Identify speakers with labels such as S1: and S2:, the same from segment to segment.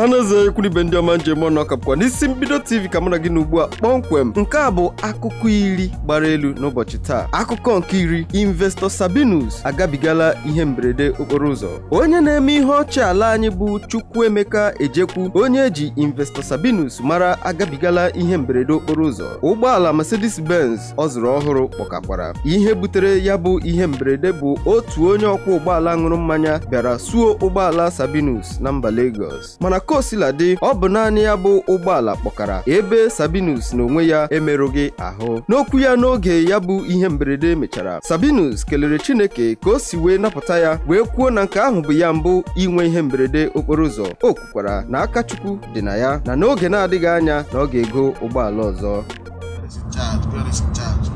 S1: Ọhaneze, ikwunibe, ndị ọma njem ọnụ, ọkapụkwa n'isi mbido TV ka mụ na gị na ugbu a kpọmkwem. Nke a bụ akụkọ 10 gbara elu n'ụbọchị taa. Akụkọ nke 10: Investor Sabinus agabigala ihe mberede okporo ụzọ. Onye na-eme ihe ọchị ala anyị bụ Chukwuemeka Ejekwu, onye eji Investor Sabinus mara, agabigala ihe mberede okporo ụzọ. Ụgbọala Mercedes Benz ọ zụrụ ọhụrụ kpọkakwara. Ihe butere ya bụ ihe mberede bụ otu onye ọkwọ ụgbọala ṅụrụ mmanya bịara suo ụgbọala Sabinus na mba Lagos. Mana ka o sila dị, ọ bụ naanị ya bụ ụgbọala kpọkara, ebe Sabinus na onwe ya emerụghị ahụ. N'okwu ya n'oge ya bụ ihe mberede mechara, Sabinus kelere Chineke ka o si wee napụta ya, wee kwuo na nke ahụ bụ ya mbụ inwe ihe mberede okporo ụzọ. O kwukwara na aka Chukwu dị na ya, na n'oge na-adịghị anya na ọ ga-ego ụgbọala ọzọ.
S2: God is in charge. God is in charge.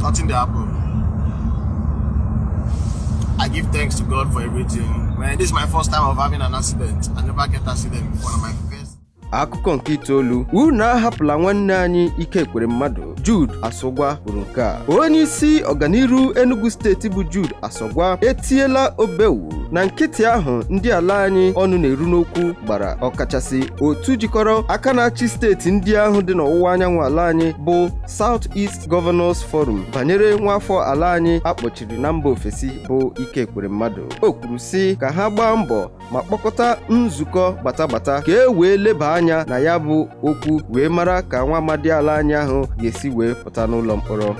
S2: Nothing dey happen. I give thanks to God for everything. Man, this is my first time of having an accident. I never get accident before. Na my first.
S1: Akụkọ nke 9: unu ahapụla nwanne anyị Ike Ekweremadu. Jude Asogwa kwuru nke a. Onye isi ọganiru Enugu Steeti bụ Jude Asogwa etiela obewu na nkịtị ahụ ndị ala anyị ọnụ na-eru n'okwu gbara, ọkachasị otu jikọrọ aka na-achị steeti ndị ahụ dị n'ọwụwa anyanwụ ala anyị bụ South East Governors Forum, banyere nwaafọ ala anyị akpọchiri na mba ofesi bụ Ike Ekweremadu. O kwuru sị ka ha gbaa mbọ ma kpọkọta nzukọ gbatagbata ka e wee leba anya na ya bụ okwu, wee mara ka nwa amadi ala anyị ahụ ga-esi wee pụta n'ụlọ mkpọrọ.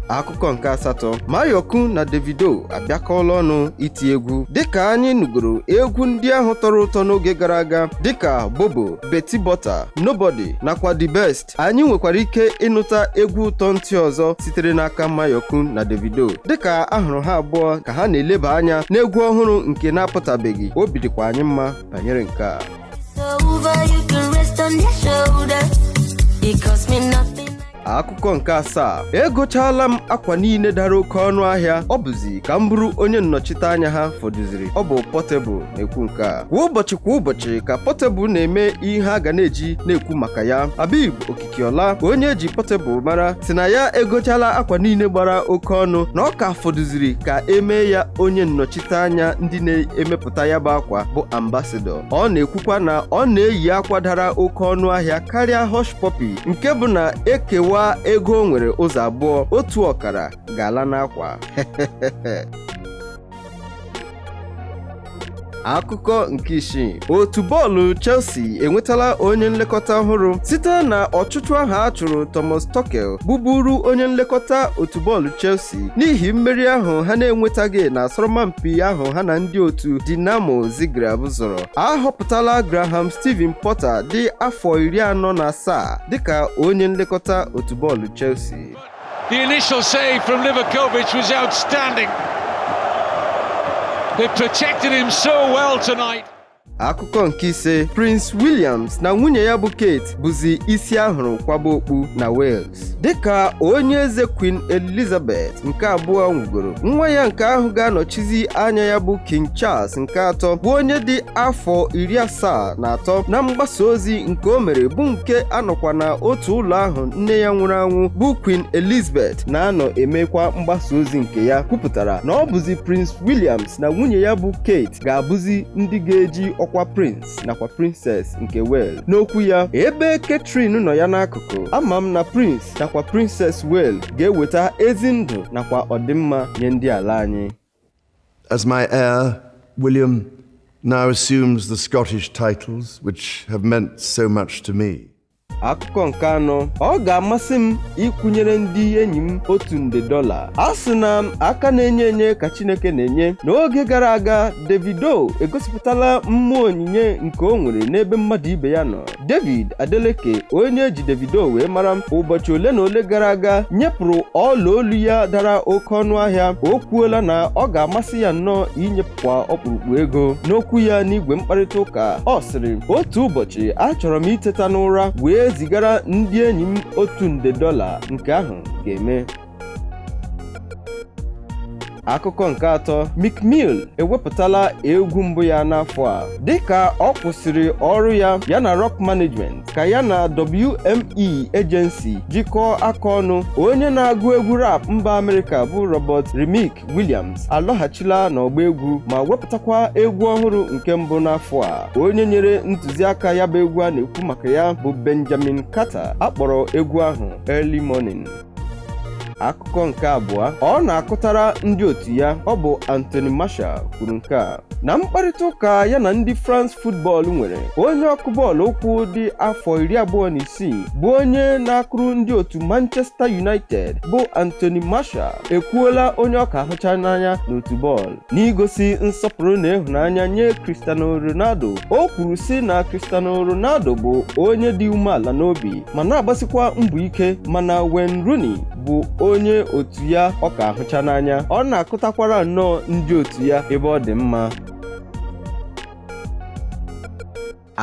S1: Akụkọ nke 8: Mayokun na Davido abịakọọla ọnụ iti egwu. Dịka anyị nụgoro egwu ndị ahụ tọrọ ụtọ n'oge gara aga dịka Bobo, Betty Butter, Nobody nakwa The Best, anyị nwekwara ike ịnụta egwu ụtọ ntị ọzọ sitere n'aka Mayokun na Davido, dịka ahụrụ ha abụọ ka ha na-eleba anya n'egwu ọhụrụ nke na-apụtabeghị. Obi dịkwa anyị mma banyere nke a.
S3: It's over, you can rest on your shoulder. It cost me nothing.
S1: Akụkọ nke 7: egochala m akwa niile dara oke ọnụ ahịa, ọ bụzi ka m bụrụ onye nnọchite anya ha fọdụziri. Ọ bụ Portable na-ekwu nke a. Kwa ụbọchị kwa ụbọchị ka Portable na-eme ihe a ga na-eji na-ekwu maka ya. Habib Okikiola, onye eji Portable mara, si na ya egochala akwa niile gbara oke ọnụ, na ọ ka fọdụziri ka emee ya onye nnọchite anya ndị na-emepụta ya bụ akwa bụ ambassador. Ọ na-ekwukwa na ọ na-eyi akwa dara oke ọnụ ahịa karịa Hush Puppy, nke bụ na ekewa ego o nwere ụzọ abụọ, otu ọkara ga-ala n'akwa. Akụkọ nke 6: otu bọọlụ Chelsea enwetala onye nlekọta ọhụrụ site na ọchụchụ ahụ a chụrụ Thomas Tuchel, bụburu onye nlekọta otu bọọlụ Chelsea, n'ihi mmeri ahụ ha na-enwetaghị na asọrọmpi ahụ ha na ndị otu Dinamo Zagreb zọrọ. A họpụtala Graham Steven Potter dị afọ 47 dịka onye nlekọta otu bọọlụ Chelsea.
S4: The initial save from Livakovic was outstanding. They protected him so well tonight.
S1: Akụkọ nke 5: Prince Williams na nwunye ya bụ Kate bụzi isi ahụrụ kwaba okpu na Wales, dịka onye eze Queen Elizabeth nke abụọ nwugoro. Nwa ya nke ahụ ga-anọchizi anya ya bụ King Charles nke atọ, bụ onye dị afọ 73. Na mgbasa ozi nke o mere, bụ nke anọkwa na otu ụlọ ahụ nne ya nwụrụ anwụ bụ Queen Elizabeth na-anọ emekwa mgbasa ozi nke ya, kwupụtara na ọ bụzi Prince Williams na nwunye ya bụ Kate ga-abụzi ndị ga-eji ọkwa Prince nakwa Princess nke Wales. N'okwu ya, ebe Catherine nọ ya n'akụkụ, ama m na Prince nakwa Princess Wales ga-eweta ezi ndụ nakwa ọdịmma nye ndị ala anyị.
S5: As my heir, William now assumes the Scottish titles which have meant so much to me.
S1: Akụkọ nke 4: ọ ga-amasị m ịkwụnyere ndị enyi m $1 nde. A sị na aka na-enye enye ka Chineke na-enye. N'oge gara aga, Davido egosipụtala mmụọ onyinye nke o nwere n'ebe mmadụ ibe ya nọ. David Adeleke, onye eji Davido wee mara, ụbọchị ole na ole gara aga nyepụrụ ọla olu ya dara oke ọnụ ahịa. O kwuola na ọ ga-amasị ya nnọọ inyepụkwa ọkpụrụkpụ ego. N'okwu ya n'igwe mkparịta ụka, ọ sịrị: "Otu ụbọchị achọrọ m iteta n'ụra wee zigara ndị enyi m $1 nde. Nke ahụ ga-eme." Akụkọ nke atọ, Meek Mill ewepụtala egwu mbụ ya n'afọ a dịka ọ kwụsịrị ọrụ ya ya na Rock Management ka ya na WME Agency jikọọ aka ọnụ. Onye na-agụ egwu rap mba Amerịka bụ Robert Remick Williams alọghachila n'ọgba egwu ma wepụtakwa egwu ọhụrụ nke mbụ n'afọ a. Onye nyere ntụziaka ya bụ egwu a na-ekwu maka ya bụ Benjamin Carter. Akpọrọ egwu ahụ Early Morning. Akụkọ nke abụọ, ọ na-akụtara ndị otu ya, ọ bụ Anthony Martial kwuru nke a na mkparịta ụka ya na ndị France Football nwere. Onye ọkụ bọọlụ ụkwụ dị afọ 26 bụ onye na-akụrụ ndị otu Manchester United bụ Anthony Martial ekwuola onye ọka ahụcha n'anya n'otu bọọlụ n'igosi nsọpụrụ na ịhụnanya nye Cristiano Ronaldo. O kwuru sị na Cristiano Ronaldo bụ onye dị umeala n'obi ma na-agbasikwa mbọ ike, mana Wayne Rooney bụ onye otu ya ọ ka ahụcha n'anya, ọ na-akụtakwara nnọọ ndị otu ya ebe ọ dị mma.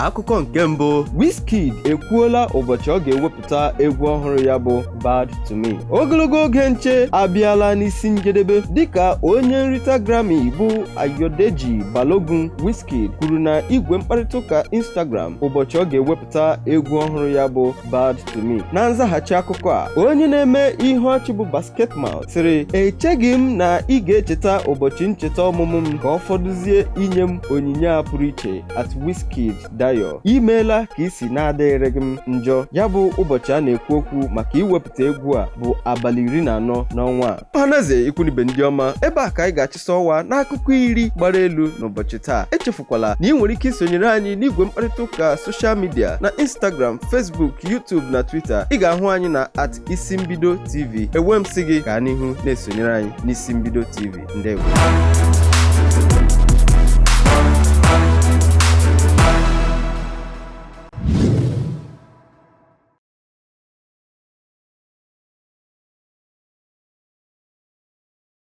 S1: Akụkọ nke mbụ, Wizkid ekwuola ụbọchị ọ ga-ewepụta egwu ọhụrụ ya bụ Bad to Me. Ogologo oge nche abịala n'isi njedebe dịka onye nrita Grammy bụ Ayodeji Balogun Wizkid kwuru na igwe mkparịta ụka Instagram ụbọchị ọ ga-ewepụta egwu ọhụrụ ya bụ Bad to Me. Na nzaghachi akụkọ a, onye na-eme ihe ọchị bụ Basketmouth sịrị, echeghị m na ị ga-echeta ụbọchị ncheta ọmụmụ m ka ọ fọdụzie inye m onyinye a pụrụ iche at Wizkid Dayo, imeela ka isi na-adịghịrị gị m njọ. Ya bụ ụbọchị a na-ekwu okwu maka iwepụta egwu a bụ abalị 14 n'ọnwa a. Ọhaneze, ikwunibe ndị ọma, ebe a ka anyị ga-achịsa ọwa n'akụkọ 10 gbara elu n'ụbọchị taa. Echefukwala na ị nwere ike isonyere anyị n'igwe mkparịta ụka soshal midia na Instagram, Facebook, YouTube na Twitter. Ị ga-ahụ anyị na @IsimbidoTV. Ewe m sị gị gaa n'ihu na-esonyere anyị n'Isi Mbido TV. Ndewo.